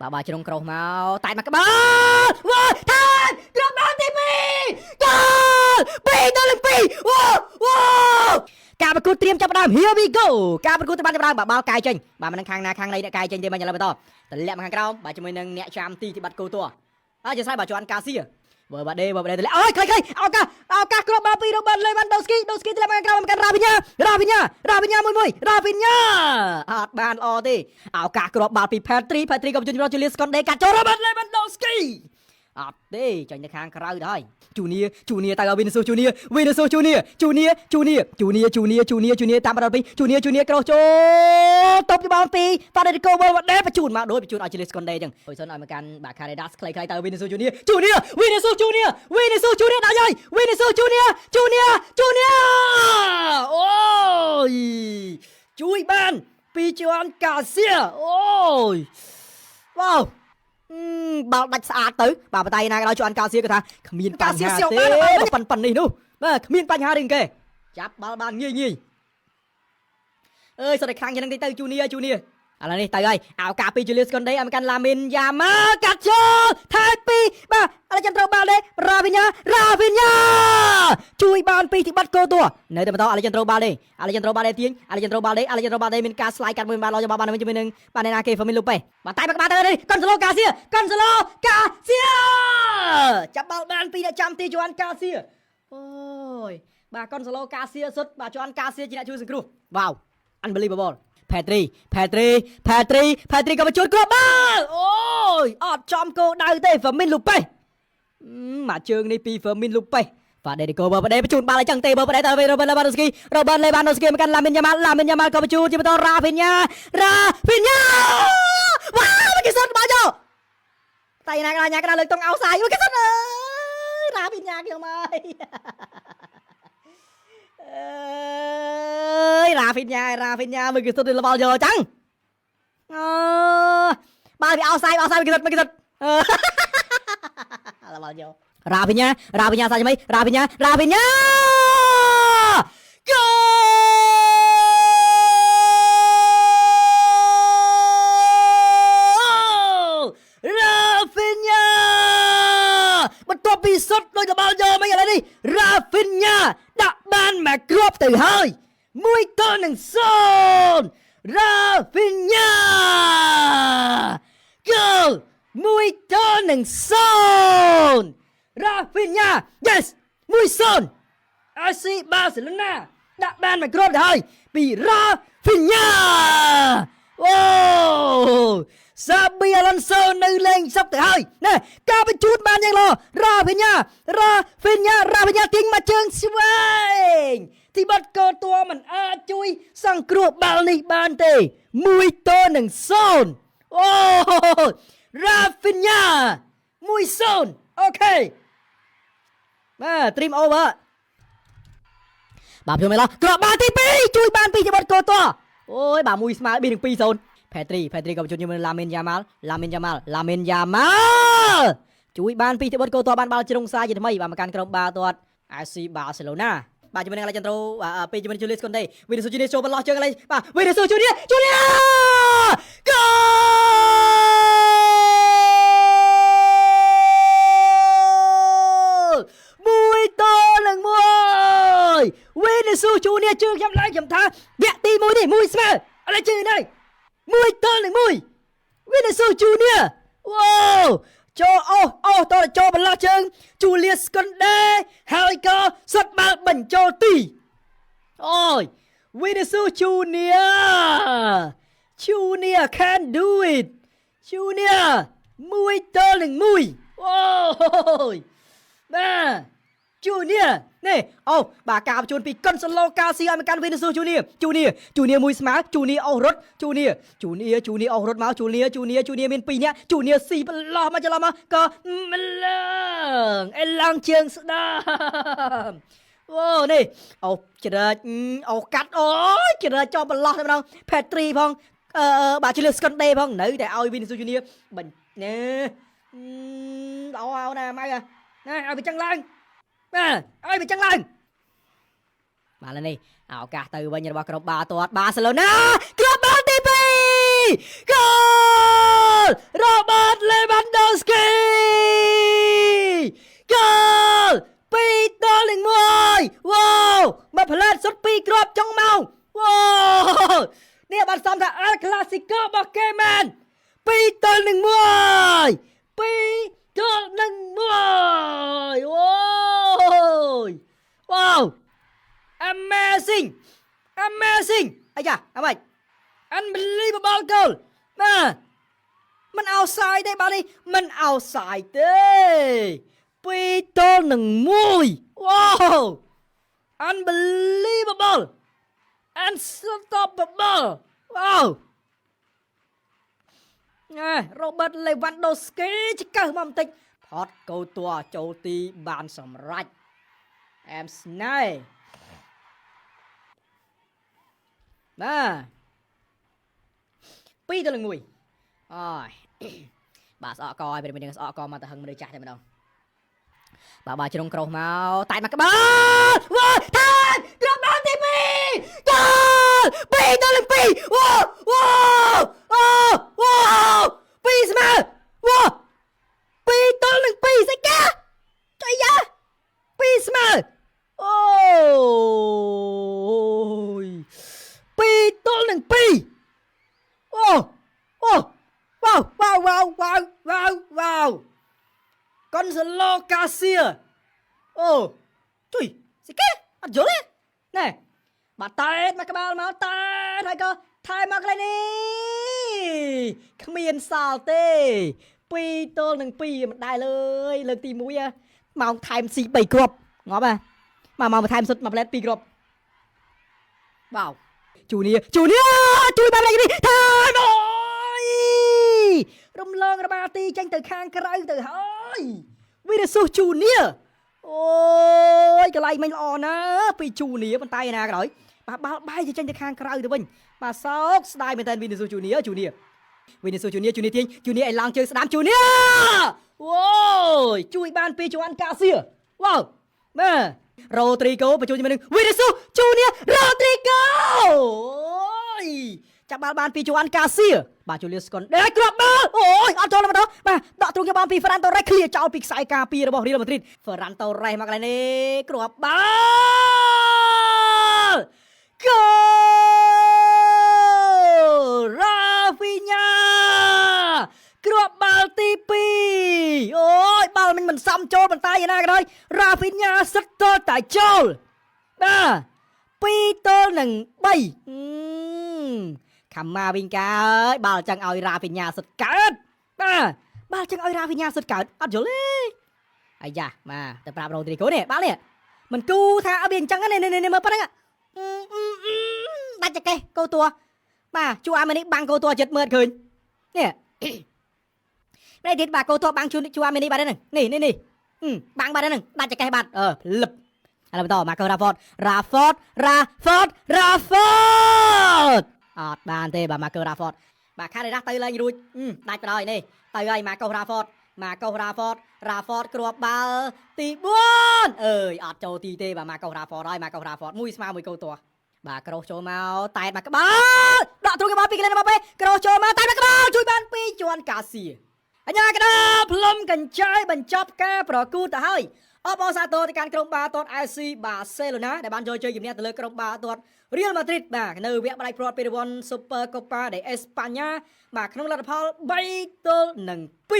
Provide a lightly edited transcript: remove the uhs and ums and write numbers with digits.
បាទបាទជ្រុងក្រោសមកតែមកក្បាលវ៉ាថែមគ្រាប់បាល់ទី2គោល2-2វ៉ាវ៉ាការប្រកួតត្រៀមចាប់ផ្ដើម Here we go ការប្រកួតបានចាប់ផ្ដើមបាទបាល់កាយចេញបាទមិនដឹងខាងណាខាងណីអ្នកកាយចេញទេមិនឥឡូវបន្តតម្លាក់មកខាងក្រោមបាទជាមួយនឹងអ្នកចាំទីទីបាត់គោតួអើជាស្រ័យបាទជន់កាសៀវើបាដេវើបាដេតម្លាក់អូយខ្លីខ្លីឱកាសឱកាសគ្រាប់បាល់ពីរ៉ូបឺតលេវ៉ាន់ដូស្គីដូស្គីតម្លាក់មកខាងក្រោមមកកាន់រ៉ាវីញ៉ារ៉ាវីញ៉ារ៉ាវីញ៉ាមួយមួយរ៉ាវីញ៉ាអត់បានល្អទេឱកាសគ្រាប់បាល់ពីផេត្រីផេត្រីក៏បញ្ជូនជូលៀសកុនដេកាត់ចូលរ៉ូបឺតលេវ៉ាន់ដូស្គីអត់ទេចាញ់ទៅខាងក្រៅទៅហើយជូនីជូនីទៅឲ្យវីនីស៊ូជូនីវីនីស៊ូជូនីជូនីជូនីជូនីជូនីជូនីជូនីតាមបាល់ពីជូនីជូនីក្រោសចូលតបពីបាល់ពីប៉ាដេកូវ៉ាដេបញ្ជូនមកដូចបញ្ជូនឲ្យជូលៀសកុនដេចឹងអុយសុនឲ្យមកកាន់បាខារ៉េដាសខ្លីៗទៅវីនីស៊ូជូនីជូនីវីនីស៊ូជូនីវីនីស៊ូជូនីដល់ហើយវីនីស៊ូជូនីជូនីជូនីអូយជួយបានពីជន់កាសៀអូយវ៉ាវ បាល់ដាច់ស្អាតទៅបាទបតៃណាក៏ដោយជន់កាសៀគាត់ថាគ្មានបញ្ហាទេប៉ិនប៉ិននេះនោះបាទគ្មានបញ្ហារឿងគេចាប់បាល់បានងាយងាយអើយសុទ្ធតែខ្លាំងជាងនឹងតិចទៅជូនីជូនីឥឡូវនេះទៅហើយអោកាពីជូលៀសកុនដេឲ្យមកកាន់ឡាមីនយ៉ាម៉ាកាត់ចូលថែពីបាទឥឡូវចាំត្រូវបាល់ទេរ៉ាវីញ៉ារ៉ាវីញ៉ាជួយបានពីទីបាត់គោតួនៅតែបន្តឥឡូវចាំត្រូវបាល់ទេឥឡូវចាំត្រូវបាល់ទេទាញឥឡូវចាំត្រូវបាល់ទេឥឡូវចាំត្រូវបាល់ទេមានការស្លាយកាត់មួយបានល្អចាំបានជាមួយនឹងបាទណាគេហ្វមីនលូប៉េបាទតែមកបាល់ទៅនេះកុនសាឡូកាសៀកុនសាឡូកាសៀចាប់បាល់បានពីអ្នកចាំទីជូអានកាសៀអូយបាទកុនសាឡូកាសៀសុទ្ធបាទជូអានកាសៀជាអ្នកជួយសង្គ្រោះវ៉ាវ unbelievable ផេត្រីផេត្រីផេត្រីផេត្រីក៏បញ្ជូនគ្រាប់បាល់អូយអត់ចំគោដៅទេហ្វមីនលូប៉េមកជើងនេះពីហ្វមីនលូប៉េបាទដេរីកូបើបដេបញ្ជូនបាល់ឲ្យចឹងទេបើបដេទៅវិញរ៉ូបឺតលេវ៉ាណូស្គីរ៉ូបឺតលេវ៉ាណូស្គីមកកាន់ឡាមីនយ៉ាម៉ាល់ឡាមីនយ៉ាម៉ាល់ក៏បញ្ជូនជាបន្តរ៉ាហ្វីញ៉ារ៉ាហ្វីញ៉ាវ៉ាវគេសុទ្ធបាល់ចូលតែណាកណាញ៉ាកណាលើកតុងអោសាយគេសុទ្ធអើយរ៉ាហ្វីញ៉ាខ្ញុំអើយ អើយរ៉ាហ្វីញ៉ារ៉ាហ្វីញ៉ាមើលគេសុទ្ធទៅបាល់យកចឹងអឺបាល់វាអោសាយអោសាយគេសុទ្ធគេសុទ្ធអឺបាល់យករ៉ាហ្វីញ៉ារ៉ាហ្វីញ៉ាសាច់មិនរ៉ាហ្វីញ៉ារ៉ាហ្វីញ៉ាគោលរ៉ាហ្វីញ៉ាបន្ទាប់ពីសុទ្ធដូចបាល់យកមិនឥឡូវនេះរ៉ាហ្វីញ៉ាដាក់បានមកគ្រាប់ទៅហើយ1-0រ៉ាហ្វីញ៉ាគោល1-0រ៉ាហ្វីញ៉ា yes 1-0អាស៊ីបាសេឡូណាដាក់បានមកគ្រាប់ទៅហើយពីរ៉ាហ្វីញ៉ាអូសាប៊ីអាឡុនសូនៅលេងសឹកទៅហើយណែការបញ្ជូនបានយ៉ាងល្អរ៉ាហ្វីញ៉ារ៉ាហ្វីញ៉ារ៉ាហ្វីញ៉ាទាញមកជើងឆ្វេងទីបាត់កោតួមិនអាចជួយសង្គ្រោះបាល់នេះបានទេ1-0អូរ៉ាហ្វីញ៉ា1-0 okay បាទ trim over បាទខ្ញុំមិនឡោះគ្រាប់បាល់ទី2ជួយបានពីចបត់កោតអូយបាទមួយស្មើ2នឹង2-0ផេត្រីផេត្រីក៏បញ្ជូនជាមួយឡាមីនយ៉ាម៉ាល់ឡាមីនយ៉ាម៉ាល់ឡាមីនយ៉ាម៉ាល់ជួយបានពីចបត់កោតបានបាល់ជ្រុងសាយជាថ្មីបាទមកកាន់ក្រុមបាល់ទាត់ FC បាសេឡូណាបាទជាមួយនឹងអាឡេចដ្រូពេលជាមួយជូលីសកុនដេវីនីស៊ូជូនីចូលបន្លោះជើងអាឡេបាទវីនីស៊ូជូនីជូនីគោល1-1វីនីស៊ូជូនីជើងខ្ញុំឡើងខ្ញុំថាវគ្គទី1នេះមួយស្មើឥឡូវជើងនេះ1-1វីនីស៊ូជូនីវ៉ាវចូលអូអូតចូលបន្លោះជើងជូលៀសកុនដេហើយក៏សុតបាល់បញ្ចូលទីអូយវីនីស៊ូជូនី Junior can do it Junior 1-1អូយបាទ Junior នេះអូបាទការបញ្ជូនពីកុនសាឡូកាស៊ីឲ្យមកកាន់វីនីស៊ូ Junior Junior Junior មួយស្មើ Junior អូសរត់ Junior Junior Junior អូសរត់មក Junior Junior Junior មាន2នាក់ Junior ស៊ីបន្លោះមកច្រឡំមកក៏ម្លងអេឡង់ជើងស្ដាំអូនេះអូច្រើចអូកាត់អូច្រើចចោលបន្លោះតែម្ដងផេត្រីផងអឺបាទជឿស្កុនដេផងនៅតែឲ្យវីនីស៊ូ Junior បញ្ញេល្អអោណាម៉ៅណាឲ្យវាចឹងឡើងបាទឲ្យវាចឹងឡើងបាទឥឡូវនេះឱកាសទៅវិញរបស់ក្រុមបាល់ទាត់បាសេឡូណាគ្រាប់បាល់ទី2គោ ល Robert Lewandowski គោល2-1វ៉ាវមកផ្លែតសុទ្ធ2គ្រាប់ចុងម៉ោងវ៉ាវនេះបានសំថា El Clasico របស់គេមែន2-1 2-1អូយវ៉ាវ Amazing, amazing! អាយ៉ាអាម៉េច Unbelievable goal! បាទមិនអោសាយទេបាទនេះមិនអោសាយទេ2-1វ៉ាវ Unbelievable, unstoppable! វ៉ាវណែ Robert Lewandowski ឆ្កឹះមកបន្តិចផតកោតួចូលទីបានសម្រេចអែមស្នេហ៍បាទ2-1អូយបាទស្អកកឲ្យប្រិយមិត្តស្អកកមកទៅហឹងមនុស្សចាស់តែម្ដងបាទបាទជ្រុងក្រោសមកតែមកក្បាលវ៉ាថែមត្រប់ដល់ទី2គោល2-2វ៉ាវ៉ាអូវ៉ា2ស្មើវ៉ា2-2ស្អីកាចុយយ៉ា2ស្មើអូយ2-2អូអូវ៉ាវវ៉ាវវ៉ាវវ៉ាវវ៉ាវវ៉ាវកុនសាឡូកាសៀអូជួយស្អីគេអត់យល់ទេណែបាទតែមកក្បាលមកតែហើយក៏ថែមកកន្លែងនេះគ្មានសល់ទេ2-2មិនដែរលើយលើកទី1ម៉ោងថែមស៊ី3គ្រាប់ងាប់ហ៎មកមកថែមសុទ្ធមួយផ្លែត2គ្រាប់វ៉ាវជូនីជូនីជួយបានលេខនេះថែមអូយរំលងរបាទីចេញទៅខាងក្រៅទៅហើយវីរ៉ាស៊ូជូនីអូយកន្លែងមិញល្អណាស់ពីជូនីប៉ុន្តែណាក៏ដោយបាទបាល់បែកចេញទៅខាងក្រៅទៅវិញបាទសោកស្ដាយមែនតើវីនីស៊ូជូនីជូនីវីនីស៊ូជូនីជូនីទាញជូនីឲ្យឡើងជើងស្ដាំជូនីអូយជួយបានពីជូអានកាសៀវ៉ាវបាទរ៉ូទ្រីកូបញ្ចូលជាមួយនឹងវីនីស៊ូជូនីរ៉ូទ្រីកូអូយចាប់បាល់បានពីជូអានកាសៀបាទជូលៀស្កុនដេគ្រាប់បាល់អូយអត់ចូលមកដល់បាទដកទ្រូងយកបានពីហ្វ្រាន់តូរ៉េសឃ្លៀចោលពីខ្សែការពាររបស់រៀលម៉ាឌ្រីតហ្វ្រាន់តូរ៉េសមកកន្លែងនេះគ្រាប់បាល់គោលរ៉ាហ្វីញ៉ាគ្រាប់បាល់ទី2អូយបាល់មិនសំចូលប៉ុន្តែយ៉ាងណាក៏ដោយរ៉ាហ្វីញ៉ាសិតតតែចូលបាទ2-3ខំម៉ាវិញកាអើយបាល់ចឹងឲ្យរ៉ាហ្វីញ៉ាសិតកើតបាទបាល់ចឹងឲ្យរ៉ាហ្វីញ៉ាសិតកើតអត់យល់ទេអាយ៉ាបាទទៅប្រាប់រ៉ូទ្រីកូនេះបាល់នេះមិនគូថាឲ្យវាអញ្ចឹងនេះនេះមើលប៉ុណ្្នឹងដាច់ចកេះកោតួបាទជួអាមេនេះបាំងកោតួចិត្តមើលឃើញនេះនេះទៀតបាទកោតួបាំងជួជួអាមេនេះបាត់ហ្នឹងនេះនេះនេះបាំងបាត់ហ្នឹងដាច់ចកេះបាត់អឺភ្លឹបឥឡូវបន្តម៉ាកូរ៉ាហ្វតរ៉ាហ្វតរ៉ាហ្វតរ៉ាហ្វតអត់បានទេបាទម៉ាកូរ៉ាហ្វតបាទខារ៉េរ៉ាទៅលែងរួចដាច់បណ្ដោយនេះទៅហើយម៉ាកូរ៉ាហ្វតម៉ាកូរ៉ាហ្វតរ៉ាហ្វតគ្រាប់បាល់ទី4អើយអត់ចូលទីទេបាទម៉ាកូរ៉ាហ្វតហើយម៉ាកូរ៉ាហ្វត1ស្មើ1កូតួបាទក្រោសចូលមកតែមកក្បាលដកទ្រូងក្បាលពីកលែនមកពេក្រោសចូលមកតែមកក្បាលជួយបានពីជន់កាសៀអញ្ញាកដាផ្លុំកញ្ចែបញ្ចប់ការប្រកួតទៅហើយអបអរសាទរទៅកាន់ក្រុមបាល់ទាត់ FC បាសេឡូណាដែលបានយកជ័យជំនះទៅលើក្រុមបាល់ទាត់រៀលម៉ាឌ្រីតបាទនៅវគ្គផ្ដាច់ព្រាត់ពានរង្វាន់ Super Copa de España បាទក្នុងលទ្ធផល3-2។